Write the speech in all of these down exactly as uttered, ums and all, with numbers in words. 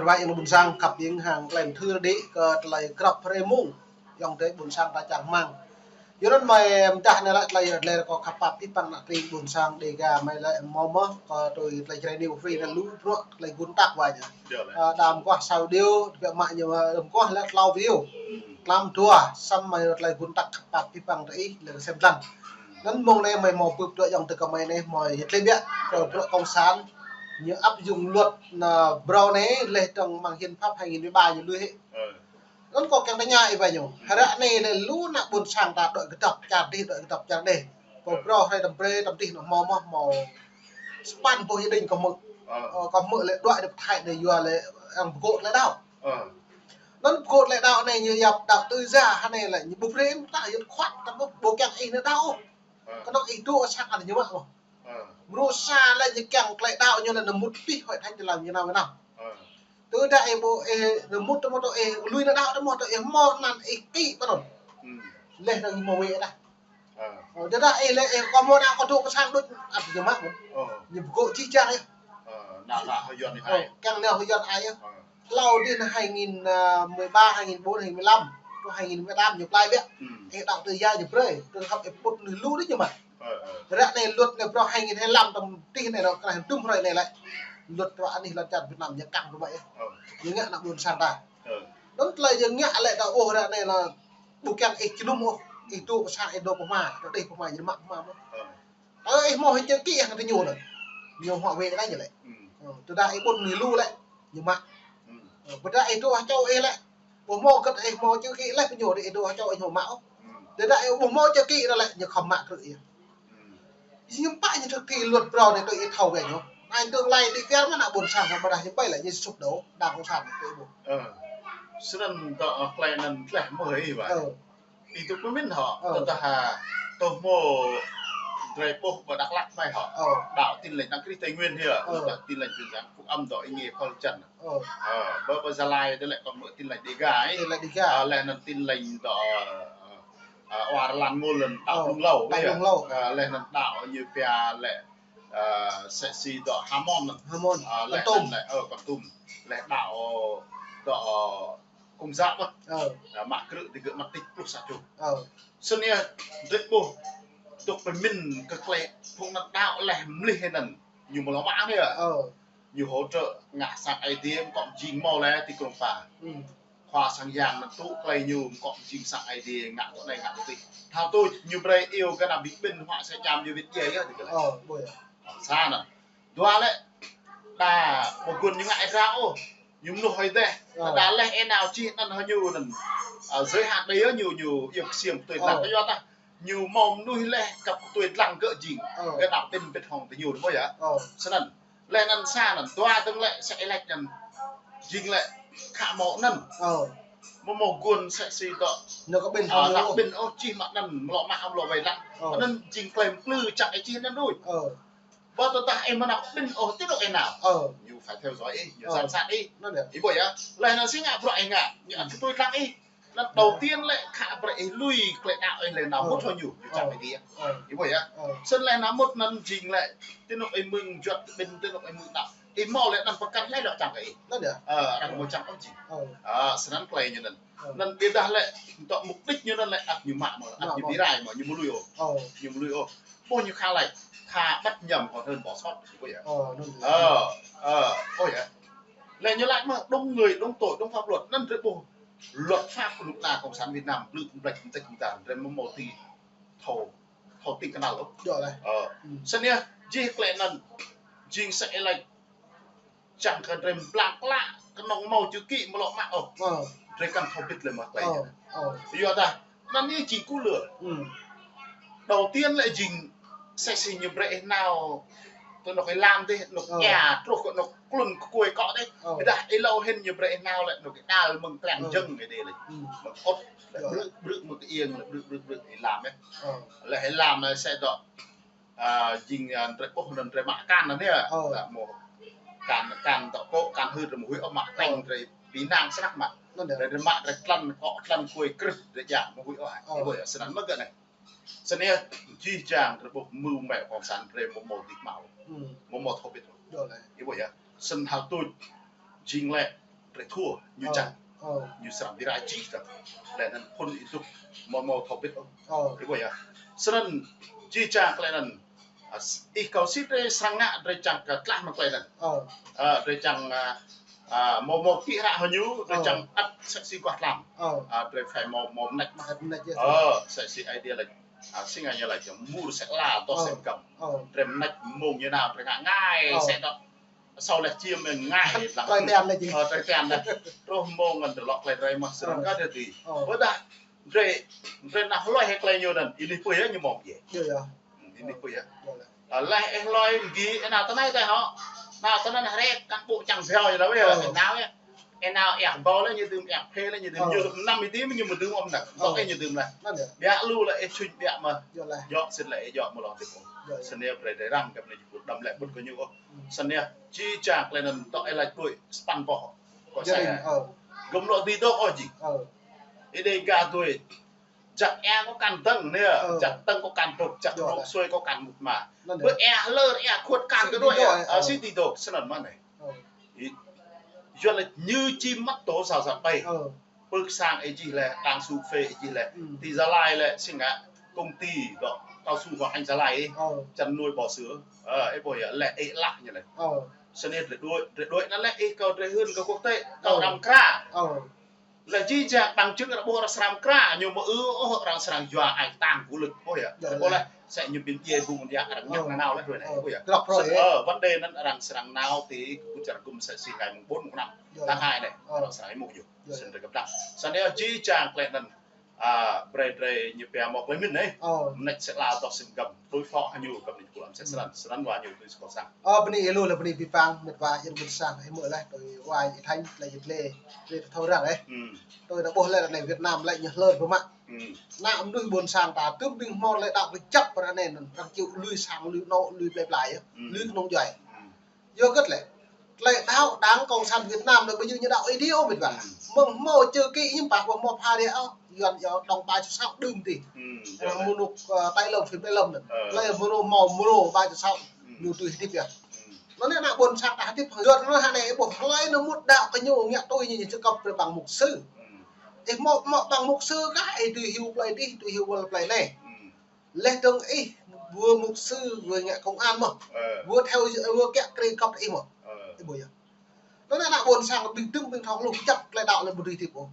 Wai yŏng ƀôn sang khăp ƀing hăng klem thur đĭ kơ tơlơi krăp hrơi mông. Yŏng tơi ƀôn sang ta čang hmang. Yua anŭn mơi mơdah anai lĕ tơlơi yơh tơlơi kâo khăp pap pih păng ană tring ƀôn sang Dega mơi lĕ hmâo mơ̆ kơ tui tơlơi Jrai New Free anŭn lu bruă tơlơi gun tăk wai ñu. Ơ, đam kuah sa video, tơbiă mă ñu, đam kuah lĕ klâo video. Klăm dua, samơ̆ mơi tơlơi gun tăk khăp pap pih păng tơ ih, lĕ kơ sem lăng. Anŭn mông anai mơi hmâo bưp tơlơi yŏng tơ kơ mơi anai, mơi yơh tơlơi biă, kơ bruă cộng sản, ñu áp dụng luật ană brâo anai, leh dơ̆ng mơ̆ng hiến pháp hai nghìn mười ba ñu lui hĭ. Anŭn kâo kiăng tơña ih ƀai ñu. Hră anai lĕ lu ană ƀôn sang ta đuaĭ kơdŏp čar dih, đuaĭ kơdŏp čar dih. Kâo brơi hrơi tơm brơi tơm dih anŭn hmâo mơ̆ hmâo sapăn boh gia đình kâo hmư̆. Ơ, kâo hmư̆ lĕ đuaĭ đĭ pơ Thái anai yua lĕ arăng pơgŏ tơlơi đaŏ. Anŭn pơgŏ tơlơi đaŏ anai ñu yap đaŏ tự do hă anai lĕ ñu ƀu brơi ta yơh khuat ta ƀu, ƀu kiăng ih anai đaŏ. Kơnơ̆ng ih dŏ sang anai ñu mă ôh. Mrô sa lĕ ñu kiăng tơlơi đaŏ ñu lĕ anŭn mŭt pih Hội Thánh Tin Lành Việt Nam anŭn. Tơdah ih ƀu, ih mŭt tơ mŭt tơ ih lui anŭn đaŏ tơ mŭt tơ ih hmâo anăn ih kĭ ƀơi anŭn. Leh anŭn ih hmâo wĕ dah. Ơ, tơdah ih lĕ ih kâo hmâo ană kâo dŏ pơ sang đôč ăt ñu mă mơ̆n. Ñu pơgŏ jih jang yơh. Kiăng nao hơyuan ai yơh. Hlâo dih anŭn hai nghìn mười ba, hai nghìn bốn, hai nghìn mười lăm, truh hai nghìn mười tám ñu plai biă. Ih đaŏ tự do ñu brơi, trường hợp ih pŭt anai lu dih ñu mă. Ră anai luật anai brơi hai nghìn hai lăm tơm dih anai lĕ kơ anai dŭm hrơi anai lĕ. Luật ră anih lăn čar Việt Nam ñu kăng rơmă yơh. Ñu ngă ană ƀôn sang ta. Anŭn tơlơi ñu ngă lĕ ta ôh ră anai lĕ ƀu kiăng ih jơnum ôh. Ih dŏ pơ sang ih dŏ pơ hma, dŏ dih pơ hma, ñu mă pơ hma mơ̆n. Ơ, ih hmâo hơi chữ ký hăng tơ ñu lĕ. Ñu hmâo wĕ kơ anai ñu lĕ. Tơdah ih ƀuh ñu lu lĕ, ñu mă. Ơ, ƀôdah ih dŏ hơčâo ih lĕ. Ƀu hmâo kơ ih hmâo chữ ký lĕ pơ ñu dih ih dŏ hơčâo ih hmâo mă ôh. Tơdah ih ƀu hmâo chữ ký anŭn lĕ ñu khŏm mă krư̆ ih. Ñu pă ñu thực thi luật brâo anai tui ih thâo wĕ ñu. Anai tương lai đi kiar mơ̆n ană ƀôn sang ƀôdah ñu ƀai lĕ ñu sụp đổ đảng cộng sản tui ih ƀuh. Snăn tơ, ơ, klei anŭn tleh mơ̆ ih ƀai. Ih dŏ pơmĭn hŏ, tơdah, ơ, tơ hmâo drei ƀuh ƀơi Dak Lak mơi hŏ. Đaŏ Tin Lành Đấng Christ Tây Nguyên hia, tơdah Tin Lành Truyền Giảng Phúc Âm dŏ ih ngă pơ čar. Ơ, ƀơi, ƀơi Gia Lai tơ lĕ kâo hmư̆ Tin Lành Đêga ih. Tin Lành Đêga. Ơ, leh anŭn Tin Lành dŏ, ơ, ơ, Wa Rlan Ngôl anŭn đaŏ Lung Lô, đaŏ Lung Lô. Ơ, leh anŭn đaŏ ñu pia lĕ, ơ, msĕ si dŏ Hmôn anŭn. Hmôn. Ơ, leh anŭn lĕ, ơ, Kon Tum. Leh đaŏ dŏ Công giáo mơ̆n. Ơ, mă krư̆ digơ̆ mă tĭt pluh sa čô. Snăn yơh, drei ƀuh, dŏ pơmĭn kơ klei phung anŭn đaŏ leh mlih anŭn, ñu mơ̆ lŏ mă anai yơh. Ñu hỗ trợ ngă sang Aê Diê mkŏ mjing mâo leh ti Krông Pa. Khua sang yang anŭn tŭ klei ñu mkŏ mjing sang Aê Diê ngă tŏ anai ngă tŏ adih. Thâo tui ñu brei iâu gơnam bi kƀĭn huă se čăm ñu wĭt djai yơh, digơ̆ leh. Sa anŭn. Dua lĕ, đa ƀu guôn ñu ngă ih drao ôh. Ñu mơnuih hơi deh. Đa leh ih nao čih anăn hŏ ñu anŭn. Ơ, giới hạn đei yơh ñu, ñu iâu ksiêm tui dlăng. Yua dah ñu mâo mơnuih leh kăp tui dlăng gơ̆ jing. Gơ̆ đaŏ pĭn pĭt hŏng tơ ñu ƀuh yơh. Snăn. Leh anăn sa anăn, dua dơ̆ng lĕ, msĕ ih laĭ anăn. Jing lĕ, khă mâo anăn. Mâo mâo guôn msĕ si dŏ. Nao kơ ƀĭn hŏng ñu. Đaŏ pĭn ôh, čih mă anăn, mlŏ mă, mlŏ wai lăng. Anăn jing klei mplư čang ih čih anăn đôč. Ƀôdah tơdah ih mơ̆ nao kơ ƀĭn ôh, tui anŭn ih nao. Ñu phải theo dõi ih, ñu giám sát ih. Ih ƀuh yơh. Leh anăn si ngă bruă ih ngă, ñu ăt kơ tui dlăng ih. Anăn đầu tiên lĕ khă brei ih lui klei đaŏ ih leh nao mŭt hŏng ñu, ñu čang ih dih. Ih ƀuh yơh. Snăn leh nao mŭt anăn jing lĕ, tui anŭn ih mơ̆ng juăt ƀĭn, tui anŭn ih mơ̆ng đaŏ. Ih mâo leh anăn pơkăn leh lŏ čang kơ ih. Arăng mâo čang ôh jing. Snăn klei ñu anăn. Anăn ƀiădah lĕ, dŏ mục đích ñu anăn lĕ, ăt ñu mă mơ̆, ăt ñu bi rai mơ̆, ñu mâo lui ôh. Ñu mâo lui ôh. Ƀuh ñu khă laĭ, thà bắt nhầm còn hơn bỏ sót, ih ƀuh yơh. Ơ, ơ, ƀuh yơh. Leh ñu laĭ mơ̆, đúng người, đúng tội, đúng pháp luật, anăn drei ƀuh. Luật pháp kơ lŭk na Cộng sản Việt Nam, blư̆ blĕč mtĕč mtăn, drei mơ̆ mâo ti thâo, thâo tĭng kơnăl ôh. Snăn yơh, jih klei anăn, jing msĕ ih laĭ, čang kơ drei mblang klă, kơnơ̆ng mâo chữ ký mlŏ mă ôh. Drei kăn thâo bĭt leh mă klei anăn. Yua dah, anăn yơh jing kơ lơ. Đầu tiên lĕ jing, msĕ si ñu brei ih nao, tơ anŏ ih lam dih, anŏ ia, truh kơ anŏ klŭn kơ kuê kŏ dih. Ƀiădah ih lŏ hĭn ñu brei ih nao lĕ, anŏ ih đal mơ̆ng tlang jơ̆ng ih dih lĕ. Mơ̆ng ôt, lĕ brư̆, brư̆ mơ̆ng kơ iêng, lĕ brư̆, brư̆, brư̆ ih lam yơh. Leh ih lam lĕ msĕ dŏ. Ơ, jing, ơ, drei ƀuh anăn drei mă akan anăn yơh. Ơ. Lĕ mâo akan, akan dŏ kŏ, akan hưt drei mâo huĭ ôh mă tĕng drei bi năng snăk mă. Anăn yơh. Drei, drei mă drei tlăn kŏ, tlăn kuê krưh drei jang mâo huĭ ôh. Ơ. Ih ƀuh yơh, snăn mơ̆ gơ̆ anai. Snăn yơh, jih jang drei ƀuh mơ̆ng mĕ cộng sản drei mâo mâo dĭt mâo. Mâo mâo thâo bĭt. Ih ƀuh yơh. Snăn hă tuč jing lĕ Rĕ thua, ñu čang. Ñu srăng bi rai čih tơ̆. Lĕ anŭn phŭn ih dŏ hmâo hmâo thâo bĭt ôh. Ih ƀuh yơh. Snăn či čang lĕ anŭn. A, s-, ih kâo sĭt drei srăng ngă drei čang kơ tlah mă klei anŭn. A, drei čang, a, a, hmâo hmâo kĭ hră hơñu, drei čang ăt sĕ si guah tlam. A, drei phải hmâo hmâo mnêč mă. Ơ, sĕ si Aê Diê laĭ. A, si ngă ñu laĭ čang mur sĕ la tŏ sĕ găm. Drei mnêč mông ñu nao, drei ngă ngai sĕ tŏ. Asâo leh čiêm mơ̆ng ngai lăng. Tơlơi tian leh či. Ơ, tơlơi tian leh. Truh mông ngăn drei lŏ klei drei mă srăng kơ drei ti. Ƀôdah drei, drei nao hloi hĕ klei ñu anŭn, ih ƀuh yơh ñu mơ̆ng yơh. Ih ƀuh yơh. A, leh ih hloi mgi, ih nao tơ anai tơ hŏ. Nao tơ anŭn hrĕ kăn ƀu čang bhiâo yơh leh weh, ih nao yơh. Ih nao ih ƀâo leh ñu dưm, ih phê leh ñu dưm, ñu dưm năm ih dưm, ñu mă dưm ôm năk. Dŏ ih ñu dưm leh. Biă lu leh ih čuñ biă mơ̆. Djŏ sĭt leh ih djŏ mơ̆ lŏ tip ôh. Snăn brei drei răng kơ anai či pŭt đăm lĕ pŭt kơ ñu ôh. Snăn či čang klei anŭn dŏ ih laĭ ƀuh, spăn boh. Kơ sa. Gơ̆m lŏ dưi dŏ ôh jing. Ih đei gah tui. Čăk ea kâo kăn tơ̆ng anai, čăk tơ̆ng kâo kăn tŭk, čăk mŭk sui kâo kăn mŭk mă. Ƀơi ea hlơr ea khuôt kăn kơ đuaĭ, a, si ti dŏ, snăn mơ̆n anai. Ih, yua lĕ ñu či mă tŏ sa sa pai. Pơ sang ih čih leh, đang su phê ih čih leh. Ti Gia Lai lĕ, si ngă, công ty dŏ, cao su hỏa hành Gia Lai ih. Chăn nuôi bò sữa. Ơ, ih ƀuh yơh, leh ih lah ñu leh. Snăn drei đuaĭ, drei đuaĭ anŭn leh ih kâo drei hưn kơ quốc tế, kâo đăm kra. Leh či čang bằng chứng arăng ƀuh arăng srăng kra, ñu mơ̆ ư ôh arăng srăng yua ai tang kơ lĕ, ƀuh yơh. Ƀuh leh, sĕ ñu ƀing djai bung dia arăng ñăk nanao leh đuaĭ anai, ƀuh yơh. Ơ, vấn đề anŭn arăng srăng nao ti kơ čar gum sĕ si ngai mông ƀôn mông năm. Tháng hai anai, arăng srăng mŭk yơh. Snăn drei kăp dăng. Snăn yơh či čang klei anŭn, a, brei drei ñu pia mơ̆ klei mĭn anai. Mnêč sĕ la tŏ sĕ găm, tui phŏ hơñu găm anai kơ lăm sĕ snăn, snăn wa ñu tui skol sang. Ơ, bơni ih lu leh bơni bi pang, mĕt wa ih rơbŭt sang, ih mơ̆ leh, tui wa ih Thanh, leh ih Tle, leh thâo răng ih. Tui ta ƀuh leh anai Việt Nam leh ñu hlơr ƀu mă. Ană mnuih ƀôn sang ta, tơm ƀing hmâo leh đăo kơjăp pơ anai anŭn, arăng či lui sang, lui anŏ, lui plei plai yơh, lui kơnung djuai. Yua kơ lĕ. Tơlơi đăo Đảng Cộng sản Việt Nam lĕ ƀu djơ̆ ñu đăo Aê Diê ôh mĕt wa. Mơ̆ng hmâo chữ ký ñu pă ƀu hmâo pha đe ôh. Yuan yơh dŏng ba čô sao đưm ti. Mơnuk, ơ, Tây Lâm, phim Tây Lâm anŭn. Tơlơi mơnuk hmâo mrô ba čô sao. Ñu tui hơdip yơh. Anŭn ană ƀôn sang ta hơdip. Yua anŭn hơnai ƀuh hlơi anŭn mŭt đăo kơ ñu ngă tui ñu čơkăp brei bằng mục sư. Ih hmâo, hmâo bằng mục sư kah, ih tui hyu plei dih, tui hyu wăl plei anai. Leh dơ̆ng ih, ƀuh mục sư, ƀuh ngă công an mơ̆. Ƀuh theo, ƀuh kiă kriê kăp ih mơ̆. Ih ƀuh yơh. Anŭn ană ƀôn sang ƀing tơm ƀing thâo lu kơjăp tơlơi đăo leh ƀu dưi tip ôh.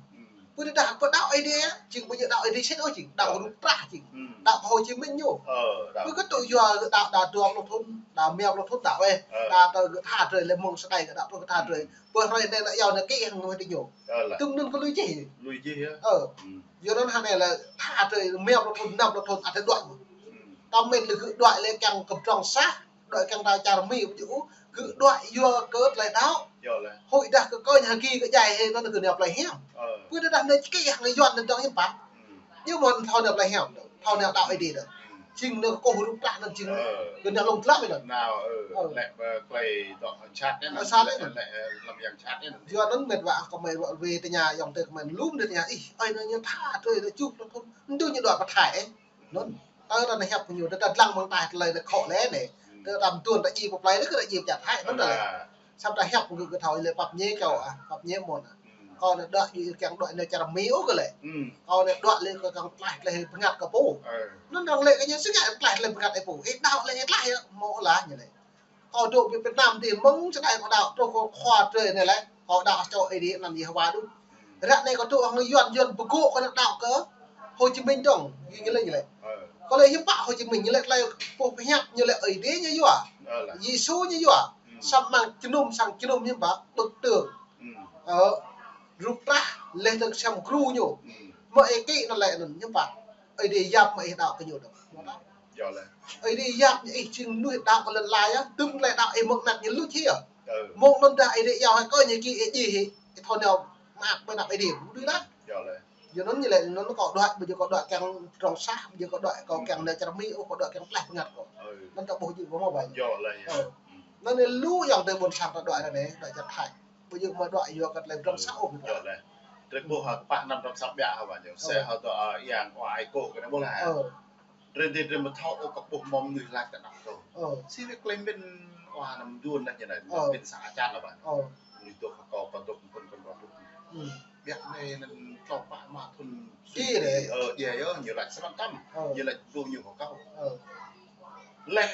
Ƀu dưi đăo, ƀu đăo Aê Diê, jing ƀu djơ̆ đăo Aê Diê sĭt ôh jing. Đăo kơ rup trah jing. Đăo kơ Hồ Chí Minh ñu. Ƀu kơ tŭ yua đăo, đăo dua pluh thŭn, đăo rơma pluh thŭn đăo ih. Đăo tơ gơ̆ tha drơi leh mơ̆ng sơkai gơ̆ đăo tơ gơ̆ tha drơi. Ƀơi hrơi anai ană yau anai kĭ hăng mơ̆ ti ñu. Tơm anŭn kơ lui čih. Lui čih yơh. Ơ. Yua anŭn hơnai lĕ tha drơi rơma pluh thŭn, năm pluh thŭn, ăt đuaĭ mơ̆. Tơm mĭn lĕ gơ̆ đuaĭ leh kiăng kơ pơdrŏng sah, đuaĭ kiăng đăo čar Mi ƀu djơ̆ ôh, gơ̆ đuaĭ yua kơ tơlơi đăo. Huĭ dah kơ kơnh hơki kơ djai hĕ anŭn kơ nao plei hiam. Ƀu dah anai čih kơ hăng Yuan anŭn dơ̆ng hiư̆m pă. Ñu mơ̆n thâo nao plei hiam dơ̆ng, thâo nao đăo Aê Diê dơ̆ng. Jing anŭn kơ rup trah anŭn jing kơ nao lông tlam anŭn. Nao, ơ, lĕ, ơ, klei dŏ čat anŭn. Ơ, sa lĕ anŭn. Lĕ, ơ, lăm yang čat anŭn. Yua anŭn mĕt wa kơ mơi wa wê tơña yŏng tơ kơ mơi lŭm tơña ih, ơi anŭn ñu tha drơi anŭn čuh anŭn thŭn. Anŭn ñu đuaĭ pơ Thái ih. Anŭn. Tơ ta nao hiăp ñu, tơ ta dlăng mơ̆ng Thái tơlơi anŭn khŏ leh anai. Tơ ta mơtuôn ta djai pơ plei leh kơ ta djai pơ čar Thái anŭn tơlơi. Samơ̆ ta hiăp kơ gơ̆ thâo leh pap ñe kâo ah, pap ñe mơ̆n ah. Kâo anai đuaĭ ñu kiăng đuaĭ nao čar Mi ôh kơ lĕ. Kâo anai đuaĭ leh kơ kiăng tlaih tơlơi bơngăt kơ pô. Anŭn arăng lĕ kơ ñu sĭt ngă tlaih tơlơi bơngăt ih pô. Ih đăo leh ih tlaih yơh, mơ̆ lah ñu lĕ. Kâo dŏ ƀơi Việt Nam dih mơ̆ng sơdai kâo đăo truh kơ khua drơi anai leh. Kâo đăo čô Aê Diê anăn Yêhôwa đôč. Ră anai kâo dŏ hăng Yuan, Yuan pơgô̆ kâo anăn đăo kơ Hồ Chí Minh dơ̆ng, ñu lĕ, ñu lĕ. Kâo lĕ hiư̆m pă Hồ Chí Minh, ñu lĕ tơlơi pô pơhiăp, ñu lĕ Aê Diê ñu yua. Yêsu ñu yua. Samơ̆ mơ̆ng jơnum sang jơnum hiư̆m pă, bức tường. Ơ, rup trah, leh dơ̆ng sem gru ñu. Mơ̆ ih kĭ anŭn lĕ anŭn hiư̆m pă. Aê Diê yap mơ̆ ih đăo kơ ñu dơ̆ng. Yua leh. Aê Diê yap ñu ih jing mơnuih đăo kơ lŏn ala yơh, tơm tơlơi đăo ih mơ̆ng anăp ñu luč hĭ yơh. Mơ̆ng anŭn dah Aê Diê yua hĭ kơ ñu kĭ ih djai hĭ, ih thâo nao mơak ƀơi anăp Aê Diê, ƀu dưi dah. Yua anŭn ñu lĕ, anŭn kâo đuaĭ, ƀu djơ̆ kâo đuaĭ kiăng pơdrŏng sah, ƀu djơ̆ kâo đuaĭ kâo kiăng nao čar Mi ôh, kâo đuaĭ kiăng tlaih bơngăt kâo. Anŭn ta ƀuh djơ̆ ƀu mơ̆ ƀai. Yua leh. Anŭn anai lu yŏng tơ ƀôn sang ta đuaĭ ră anai, đuaĭ čar Thái. Ƀu djơ̆ mơ̆ đuaĭ yua kơ tơlơi pơdrŏng sah ôh. Yua leh. Drơi ƀuh ha kơpă anăn pơdrŏng sah biă ha wa ñu. Sĕ ha dŏ, ơ, yang wa ai kơ kơ anai ƀuh lah. Drơi dih drơi mơ̆ thâo ôh kơ ƀuh mơ̆ng mơnuih laĭ kơ anăp kâo. Si wĕ klei mĭn wa anăm duôn lah ñu anai. Mĭn sa ačan lah wa. Ñu dŏ kơ kâo pơdŏk pơdŏk pơdŏk. Ƀiă anai anŭn tlâo pă rơma thŭn. Či dih. Ơ, djai yơh, ñu laĭ sơnăm tăm. Ơ. Ñu laĭ dŏ ñu kơ kâo. Ơ. Laih,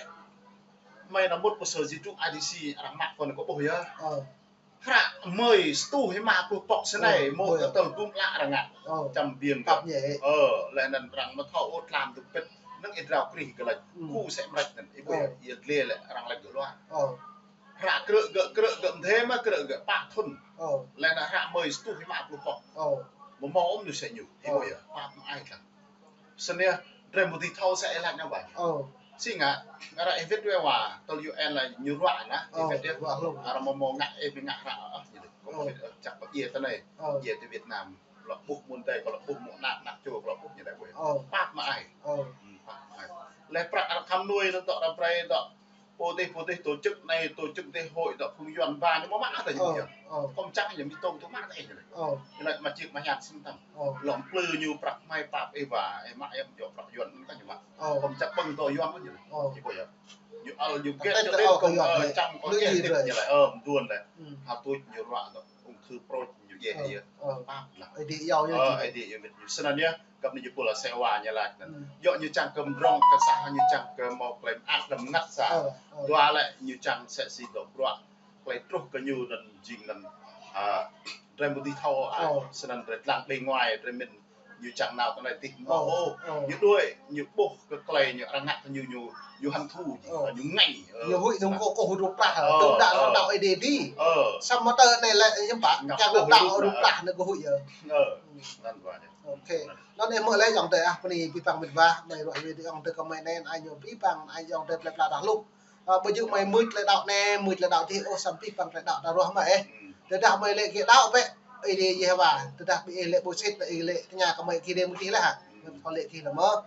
mơi nao mŭt pơ sơ ji truk a di si arăng mă kơ anai kơ ƀuh yơh. Ơ. Hră mơi sa rơtuh rơma pluh pŏk sơnai, ơ, mơ̆ ƀuh yơh. Tơl dŭm lă arăng ngă. Ơ. Čăm biêng kơ. Pap ñe. Ơ, laih anŭn arăng mă thâo ôh tlam dŭm pĭt, năng ih drao krih gơ̆ laĭ. Ư. Kơ sĕ mrĕč anŭn, ih ƀuh. Ơ. Ih dlê lĕ arăng laĭ gơ̆ luar. Ơ. Hră krư̆ gơ̆, krư̆ gơ̆ mơdê mă krư̆ gơ̆ pă thŭn. Ơ. Laih anŭn hră mơi sa rơtuh rơma pluh pŏk. Ơ. Mơ̆ mơ̆ ôm ñu sĕ ñu. Ih ƀuh yơh, pap mă ai tlang. Snăn yơh, drei mơ̆ dưi thâo sĕ ih laĭ ñu ƀai. Ơ. Si ngă, ngă ră ih wĭt wĕ wa, tơl U N laĭ ñu ruă anŭn, ih wĭt yơh. Ơ, ruă hlŏng. Arăng mơ̆ mơ̆ ngă ih ƀu ngă hră, ơ, ñu laĭ. Kâo mơ̆ wĭt, ơ, čăk pơ djai tơ anai. Ơ. Djai tơ Việt Nam, lŏ ƀuh mơ̆n tơ, kâo lŏ ƀuh mơ̆ ană, ană čô kâo lŏ ƀuh ñu laĭ ƀuh. Ơ. Pap mă ai. Ơ. Ư, pap mă ai. Laih prăk arăng khăm nuai anŭn dŏ arăng brơi dŏ. Pô dih, pô dih tổ chức anai, tổ chức dih hội dŏ phung Yuan ba ñu mơ̆ mă tơ ñu. Ơ, Yuan. Ơ. Kâo mơ̆ čang ñu mơ̆ tông tŭ mă tơ ñu. Ơ. Ñu laĭ mă čik mă hiam sĭn tăm. Ơ. Lŏm plư ñu prăk mơi pap ih wa, ih mă yơh dŏ prăk Yuan anŭn kơ ñu mă. Ơ. Kâo mơ̆ čang ƀơ̆ng dŏ Yuan kơ ñu. Ơ. Ih ƀuh yơh. Ñu ăl ñu gĕt čơ dêh kâo, ơ, čăm kâo dêh ñu laĭ, ơ, mduôn laĭ. Ư. Hơtuč ñu ruă dŏ ung thư prôč ñu djai yơh. Ơ. Pap lah. Ih dih yua yơh. Ơ, ih dih yua mĭt ñu. Snăn yơh. Găp anai ñu pô la sewa ñu laĭ anŭn. Ư. Yua ñu čang kơ mdrŏng kơ sa, ñu čang kơ mâo klei mơak đăm ngăt sa. Ơ, ơ. Dua lĕ ñu čang sĕ si dŏ bruă. Klei truh kơ ñu anŭn jing anŭn, a, drei mơ̆ dưi thâo, a, ơ, snăn drei dlăng bê ngoài, drei mĭn ñu čang nao tơ anai tih mơ̆. Ơ, ơ. Ñu đuaĭ, ñu ƀuh kơ klei ñu arăng ngă kơ ñu, ñu, ñu hăng thu jing, ơ, ñu ngă. Ơ, ñu huĭ snăn. Ñu kơ kơ huĭ rup prah, ơ, tơdah ơ, đaŏ Ơi Adai dih. Ơ. Samơ̆ tơ anai lĕ hiư̆m pă, ngă čang kơ đaŏ rup prah anai kơ huĭ yơh. Ơ. Anŭn wa ñu. Ôkê. Anŭn ih mơ̆ lĕ ayŏng adơi ah, bơni abih bang mĭt wa, mơi ruă wĭt ayŏng adơi kơ mơi anai, ai ñu abih bang, ai ayŏng adơi plei pla đah luh. Ơ, ƀu djơ̆ mơi mưč tơlơi đaŏ anai, mưč tơlơi đaŏ dih ôh, samơ̆ abih bang tơlơi đaŏ ta ruah mơ̆ ih. Ư. Tơdah mơi lĕ gơ̆ đaŏ bĕ, Ơi Adai Yêhôwa, tơdah ƀing ih lĕ ƀu sĭt, ih lĕ tơña kơ mơi gih dih mơ̆ gih lĕ hă. Ư. Thâo lĕ gih lĕ mơ̆.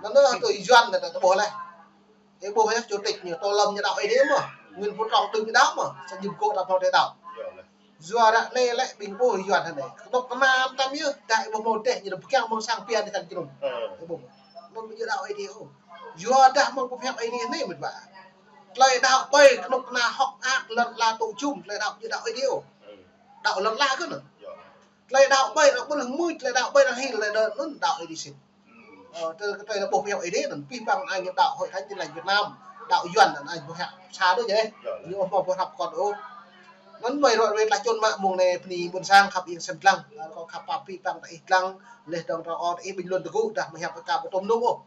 Anŭn anŭn tui Yuan ta, ta ƀuh lĕ. Ih ƀuh yơh, chủ tịch ñu Tô Lâm ñu đaŏ Ơi Adai mơ̆. Nguyễn Phú Trọng đưm ñu đaŏ mơ̆. Sa ñu kơ ta pơnơ̆ng tơlơi đaŏ. Yua lĕ. Yua ră anai lĕ ƀing ƀuh Yuan hă anai. Kơnuk kơna tam yơh, đa ih ƀuh mơ̆ dêh, ñu pơkiăng mơ̆ng sang pia đi tăn jơnum. Ơ. Ih ƀuh. Anŭn ƀu djơ̆ đaŏ Ơi Adai ôh. Yua dah mơ̆ng pơhiăp Ơi Adai anai mĭt wa. Tơlơi đaŏ ƀai kơnuk kơna hơ̆k mơak lŏn ala tŭ jum, tơlơi đaŏ ƀu djơ̆ đaŏ Ơi Adai ôh. Ơ. Đaŏ lŏn ala kơ anŭn. Yua. Tơlơi đaŏ ƀai arăng ƀuh mưč, tơlơi đaŏ ƀai arăng hil, tơlơi đaŏ anŭn đaŏ Ơi Adai sĭt. Ơ, tơ-, tơlơi ta ƀuh pơhiăp Ơi Adai anŭn, abih bang ai ñu đaŏ Hội Thánh Tin Lành Việt Nam, đaŏ Yuan anŭn ai ñu pơhiăp sa đôč yơh. Yơh, yơh. Ñu ƀu hmâo pơhiăp kŏn ôh. Anŭn mơi ruă wĭt laih čun mă mông anai bơni ƀuôn sang khăp ing sem dlăng. Ơ, kâo khăp pap abih bang ta ih dlăng, laih dơ̆ng ta ôh ta ih bình luận tơgŭ, dah mơi hiăp kơ kâo ƀu tôm nŭm ôh.